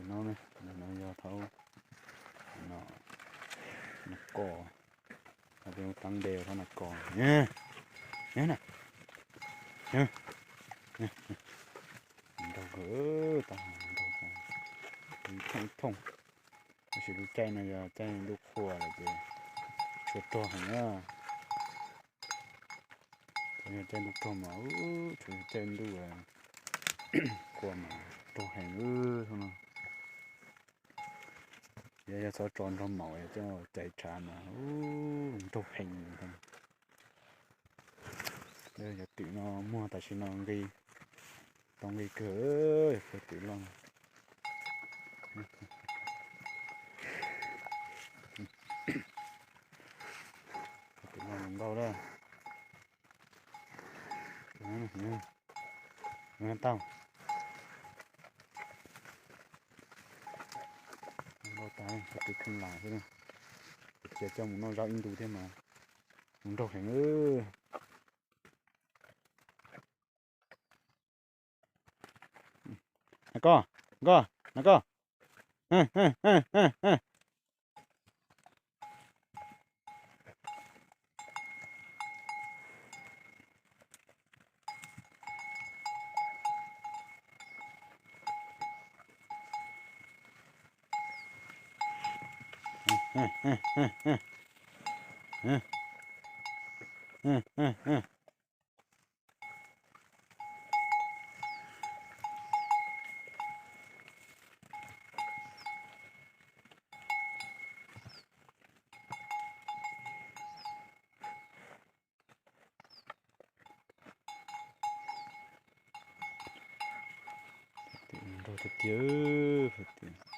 No, no yog thaum no, no kos, thaum peb mus tav npe thaum no kos, na, nraug kawg, nraug ib thooj ib thooj. Tab sis lub caij no yog caij ntuj qhua lawm ces tsuas rog heev na. Yog caij ntuj rog mas, tsuas yog caij ntuj qhua mas rog heev no. Yog, yog txhob tso nrog maum coj cais tshav mas nraug heev. Cov twm no muag tam sim no nqi, tau nqi kawg, cov twm loj. Cov twm loj nkauj lawm. Tau. Nkauj tas, cov twm kheej lam xwb. Cia coj mus noj zaub ib ntu thiab mas, mus nraug heev. Na koj, na koj, na koj. Nraug tiag tiag, tiag.